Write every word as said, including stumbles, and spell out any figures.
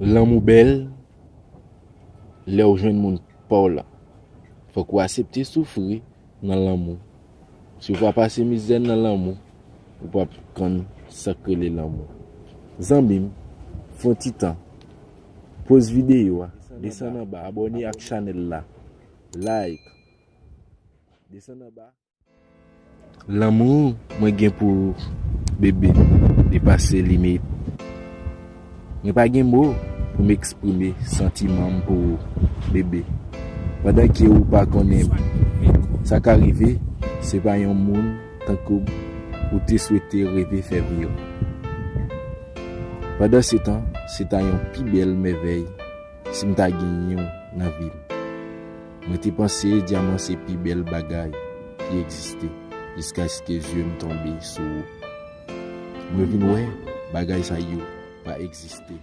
Lanmou bèl lè w jwenn moun pa w la. Fòk ou aksepte soufri nan lanmou. Si w pa pase mizè nan lanmou, ou p ap konn sa k rele lanmou. Zanmi m, fè yon ti tan, poze videyo a, desann anba, abòne ak chanèl la, like, desann anba. Lanmou mwen gen pou ou, bebe, depase limit. Mwen pa gen mo pou m eksprime santiman m pou ou, bebe. Pandan ke ou pa konnen m, sa ka rive, se pa yon moun tankou m ou te swete reve fè viv. Pandan se tan, se ta yon pi bèl mèvèy si m ta genyen w nan vi m. Mwen te panse dyaman se pi bèl bagay ki egziste, jiskaske zye m tonbe sou ou. Mwen vin wè bagay sa yo pa egziste.